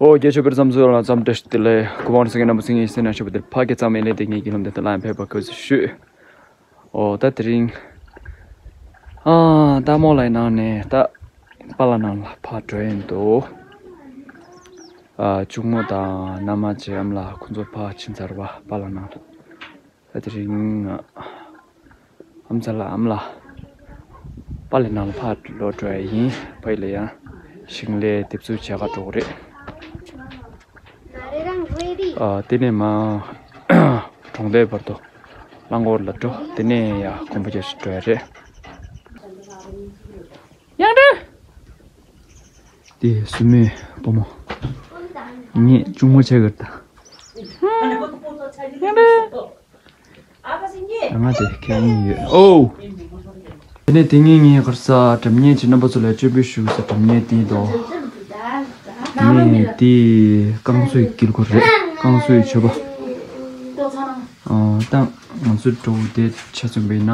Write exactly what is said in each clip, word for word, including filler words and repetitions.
ཨོ་རྒྱལ་ཆོས་པར་བསམ་ཚུལ་ལ་འཚམས་འདྲི་ཞུ། དེ་ལས་སྐུ་པང་སེང་གེ་རྣམ་པ་སེང་གེ་ཡིན་ཟེར་ན་ཞུ་བ་དེར་ཕ་སྐད་གཙང་མའི་ལས་དེ་ངེད་ཀྱི་ལམ་དེ་ལ་ཡང་ཕེབས་པ་གུས་བཀུར་ཞུ། ཨོ་ད་དེ་རིང་ཨ་རྟ་མོ་ལའི་ནང་ནས་ད་པཱ་ལགས་ནང་ལ་ཕར་འགྲོ་ཡིན་འདུག་ཨ་གཅུང་མོ་དང་མནའ་མ་བཅས་ཨ་མ་ལགས་ཁོང་ཚོ་ཕར་ཕྱིན་ཚར་བ་པཱ་ལགས་ནང་ལ། ད་དེ་རིང་ཨ་མཚར་ལ་ཨ་མ་ལགས་པཱ་ལགས་ནང་ལ་ཕར་ལོག་འགྲོ་ཡ་ཡིན། ཕ་ཡུལ་ལ་ཡང་ཞིང་ལས་འདེབས་འཛུགས་བྱེད་ག་འགྲོ་གི་རེད། ཨ་དེ་ནས་མར་གྲོང་རྡལ་བར་དུ་རླངས་འཁོར་ལ་འགྲོ། དེ་ནས་ཡར་གོམ་པ་རྒྱག་ཅིག་འགྲོ་ཡ་རེད། ཡང་འདྲི། དེ་སུ་མོའི་བུ་མོ། ངས་གཅུང་མོ་བྱེད་གི་རེད་ད། ཡང་འདྲི། ང་དེ་ཁྱེད་གཉིས་ཡོད། ཨོ། དེ་ནས་དེ་ངས་ངའི་གར་ས་སྒྲ་སྙན་གྱི་རྣམ་པ་ཚོ་ལ་སྤྱོད་འབུལ་ཞུ་ས་སྒྲ་སྙན་དེ་དོ། ངས་དེ་བསྐང་གསོའི་དཀྱིལ་འཁོར་རེད། བསྐང་གསོའི་མཆོད་པ། ཨོ་ད་ང་ཚོའི་གྲོགས་དེ་ཆ་མཚོན་པ་ཡིན་ན།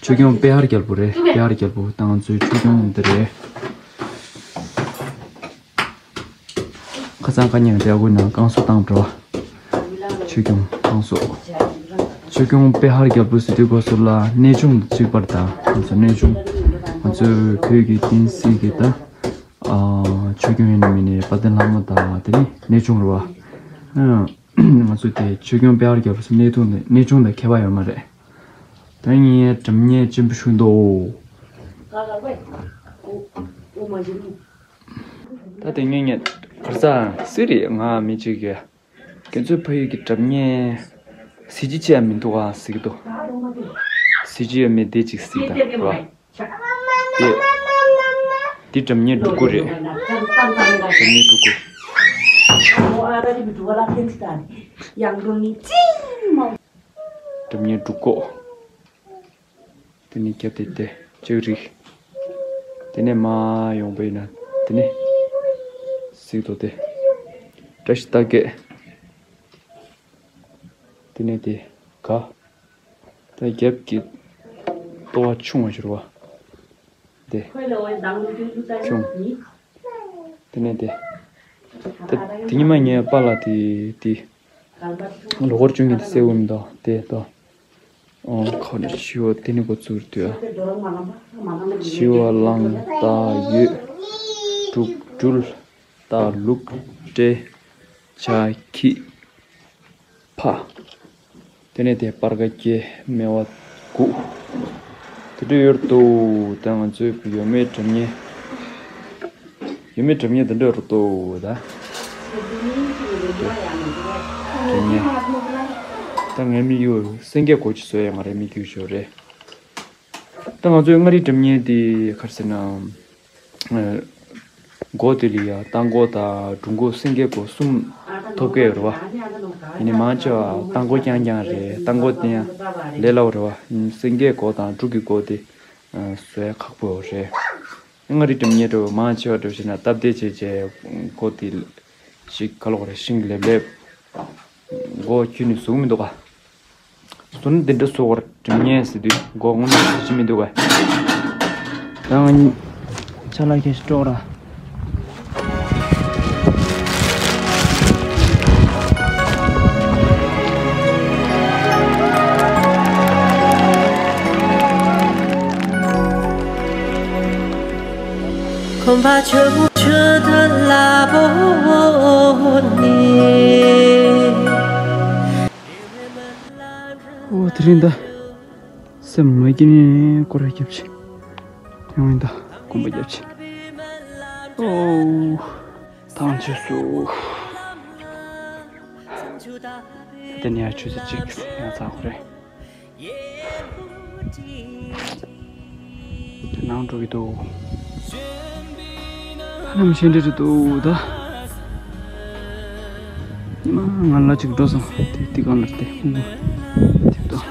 ཆོས་སྐྱོང་པེ་ཧར་རྒྱལ་པོ་རེད། པེ་ཧར་རྒྱལ་པོ་ད་ང་ཚོའི་ཆོས་སྐྱོང་འདི་རེད། ཁ་སང་ཁ་ཉིན་འདྲ་དགོས་ན་བསྐང་གསོ་བཏང་འགྲོ། ཆོས་སྐྱོང་བསྐང་གསོ། ཆོས་སྐྱོང་པེ་ཧར་རྒྱལ་པོ་ཟེར་དུས་སྐབས་སུ་ལ་གནས་ཆུང་གཅིག་པར་དང་ང་ཚོ་གནས་ཆུང་། ང་ཚོའི་བོད་ཀྱི་བསྟན་སྲིད་ཀྱི་ད་ཨ་ཆོས་སྐྱོང་ཡིན་ན་མིན་ནའི་དཔལ་ལྡན་ལྷ་མོ་དང་དེ་ནི་གནས་ཆུང་རེད་བ། ང་ཚོ་དེ་ཆོས་སྐྱོང་པེ་ཧར་རྒྱལ་པོ་ཟེར་གནས་ཐུང་དེ་གནས་ཆུང་དང་ཁྱད་པར་ཡོད་མ་རེད། ད་ངས་སྒྲ་སྙན་སྤྱོད་འབུལ་ཞུ་འདུག་ད་དེ་ངས་ངས་གར་ས་སི་རི་ང་མི་གཅིག་གི་ཁྱེད་ཚོའི་ཕ་ཡུལ་གྱི་སྒྲ་སྙན་གཟི་བརྗིད་ཅི་ཡང་མི་འདུག་ཨ་ཟེར་གྱི་འདུག་གཟི་བརྗིད་ཡོད་མེད་དེ་གཅིག་གཟིགས་དང་རེད་བ། དེ་དེ་སྒྲ་སྙན་འབྲུག་སྒོ་རེད། སྒྲ་སྙན་འབྲུག་སྒོ། སྒྲ་སྙན་འབྲུག་སྒོ། དེ་ནས་རྒྱབ་དེ་དེ་ལྕགས་རི། དེ་ནས་མར་ཡོང་པ་ཡིན་ན་དེ་ནས་གཟིགས་དོ་དེ། བཀྲ་ཤིས་རྟགས་བརྒྱད། དེ་ནས་དེ་ག་ད་རྒྱབ་ཀྱི་ལྟོ་བ་ཆུང་བ་ཞིག་རེད་བ། དེ་ཆུང་། དེ་ནས་དེ་ད་དེ་ཉི་མ་ངའི་པཱ་ལགས་དེ་དེ་ལོ་འཁོར་བཅུ་གཉིས་དེ་སེ་འུ་མི་འདུག་དེ་ལྟོ། ཨོ་ཁོ་ནི་ཤི་བོ་དེ་ནི་འགོ་ཚུགས་དུས་ཨ། ཤི་བ་གླང་རྟ་ཡོས། འབྲུག་སྦྲུལ་རྟ་ལུག་སྤྲེལ་བྱ་ཁྱི་ཕག་དེ་ནས་དེ་སྤར་ཁ་སྐྱེ་སྨེ་བ་དགུ། དེ་འདྲ་ཡོད་དོ། ད་ང་ཚོའི་ཡོད་མེད་སྒྲ་སྙན། ཡོད་མེད་སྒྲ་སྙན་དེ་འདྲ་རུ་ཏོ་ད། སྒྲ་སྙན། ད་ངའི་མི་ཡུལ་སེང་གེ་གོ་ཅི་བཟོས་ཡ་ང་རའི་མི་རྒྱུད་ཞོ་རེད། ད་ང་ཚོའི་མངའ་རིས་སྒྲ་སྙན་དེ་ག་རེ་ཟེར་ན། སྒོ་དེ་ལ་ཡ་རྟ་མགོ་དང་འབྲུག་མགོ་སེང་གེ་མགོ་གསུམ་ཐོབ་ཀྱི་ཡོད་རེད་བ། ཡིན་ནའི་མང་ཆེ་བ་རྟ་མགོ་རྐྱང་རྐྱང་རེད། རྟ་མགོ་དེ་ཡང་ལས་སླ་བོ་རེད་བ། སེང་གེ་མགོ་དང་འབྲུག་གི་མགོ་དེ་བཟོ་ཡ་ཁག་པོ་རེད། མངའ་རིས་སྒྲ་སྙན་འདྲ་བོ་མང་ཆེ་བ་འདྲ་བོ་བྱས་ན་སྟབས་བདེ་བྱས་བྱས་མགོ་དེ་ཞིག་ག་ལོག་རེད། ཤིང་ལེབ་ལེབ་མགོ་ཁྱོན་ནས་ཟུག་མི་འདུག་ག་ཟུར་འདི་འདྲ་སོགས་པར་སྒྲ་སྙན་ཟེར་དུས་མགོ་དངོས་གནས་ཤེས་ཀྱི་མི་འདུག་ག་ད་ང་ཅ་ལག་ཁྱེར་ཤི་སྤྲོ་ར། ཁོམ་པ་ཆུ་བོ་ཆུ་དུ་ལ་བོ་ནི། ཨོ་དེ་རིང་ད་སེམས་མ་སྐྱིད་ནས་སྐོར་ར་རྒྱབ་ཆེ། ཡང་ཡིན་ད་གོམ་པ་རྒྱབ་ཆེ། ཨོ་ཐང་ཆད་སོ། དེ་ནས་ཡང་ཆུ་ཚོད་གཅིག་ཡང་ཚར་གོ་རེད། ནང་འགྲོ་གི་འདུག་ཧ་ལམ་ཤེས་འདྲ་རེད་འདུག་ད། ཉི་མ་ང་ལ་ཅིག་འགྲོ་སོང་། དེ་དེ་གང་ལ་དེ་ཁུང་དེ་འདུག་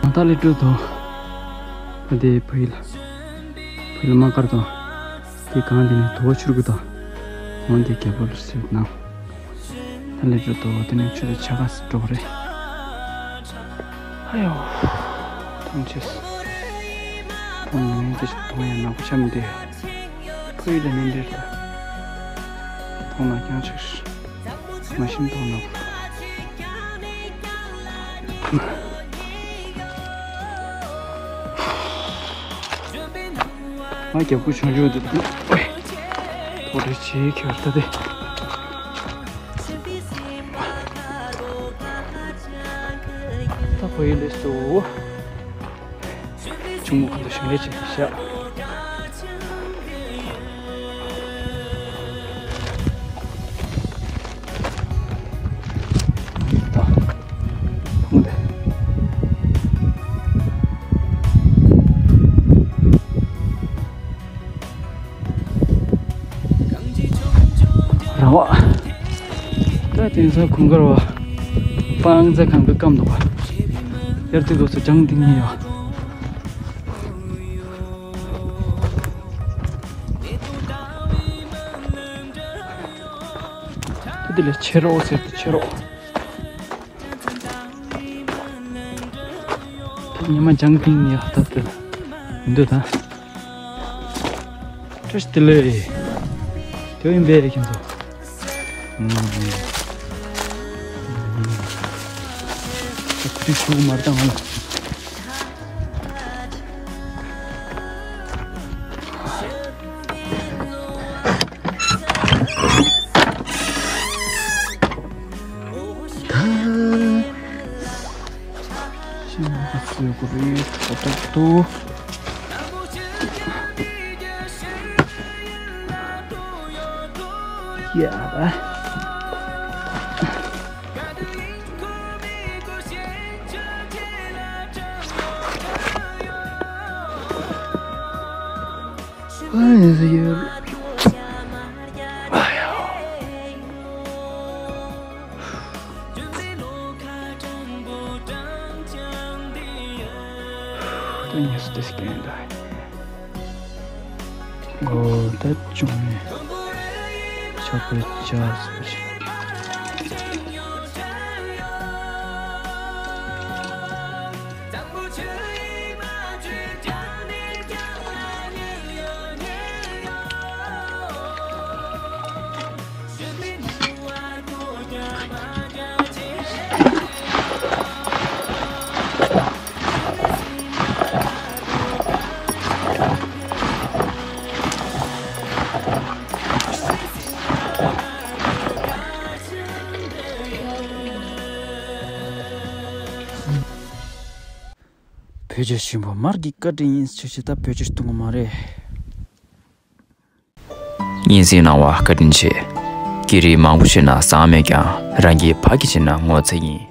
ང་ད་ལས་འགྲོ་འདུག་ཨ་དེ་ཕ་ཡུལ་ཕ་ཡུལ་མ་དཀར་དང་། དེ་གང་དེ་ནས་དོ་ཆུར་གི་དང་། འོན་ཏེ་རྒྱལ་པོ་ལ་སེར་ནང་། ད་ལས་འགྲོ་འདུག་དེ་ནས་ཆུ་དེ་ཆ་ག་སེ་འགྲོ་གི་རེད། ཨ་ཡོ། ཐང་ཆད། ཐང་ངན་དེ་ཞིག་མཐོང་ཡང་ནག་པོ་ཤ་མི་བདེ། ཕ་ཡུལ་ལ་ནན་འདྲེར་ད། ན་ཀྱང་ཆགས་ཤི། མ་ཤིན་ཏོང་ན། ང་རྒྱབ་ཁུག་ཆུང་ཆུང་འདི། ཐོག་རེ་ཆེ་ཁྱེར་ད་དེ། ད་ཁོ་ཡི་ལས་སུ། ཆུང་མོ་གང་དུ་ཞིང་ལས་བྱེད་ཀྱི་ཤག་ད། ཁོང་དེ། རང་བ། ད་དེང་སང་གུང་དཀར་བ། སྤང་རྩྭ་གང་གི་སྐམ་འདུག་བ། ཡར་དེ་གོ་སོ་ལྗང་ཏིང་ངེ་ཡོད། ད་དེ་ལས་ཕྱེ་རོགས་ཟེར་ཏེ་ཕྱེ་རོགས། ད་ཉི་མ་ལྗང་ཏིང་ཡ་ད་དེ་ལ་མི་འདུག་ད། བཀྲ་ཤིས་བདེ་ལེགས། དེ་ཡིན་པས་ཁྱེད་ཚོ། ཨུམ། ད་ཁུ་ཏི་ཁུ་མར་དང་ང་ལ། ད། ཤིང་ཁ་སོས་གོ་རེད་ད་ད་དུ། ཡ། ཨོ་ད་ཅུང་ནས་ཆོག་པའི་ཆ་ཟེར་ཞིག་བོད་ཆས་ཞིམ་པོ་མར་གྱི་བཀའ་དྲིན་ཡིན་ཆུ་ཆུ་ད་བོད་ཆས་གཏོང་གི་མ་རེད། སྙན་སེང་གནང་བ་བཀའ་དྲིན་ཆེ། སྐད་རིགས་མང་པོ་ཤེས་ན་བཟང་མེད་ཀྱང་རང་གི་ཕ་གི་བྱས་ན་ངོ་ཚ་ཡིན།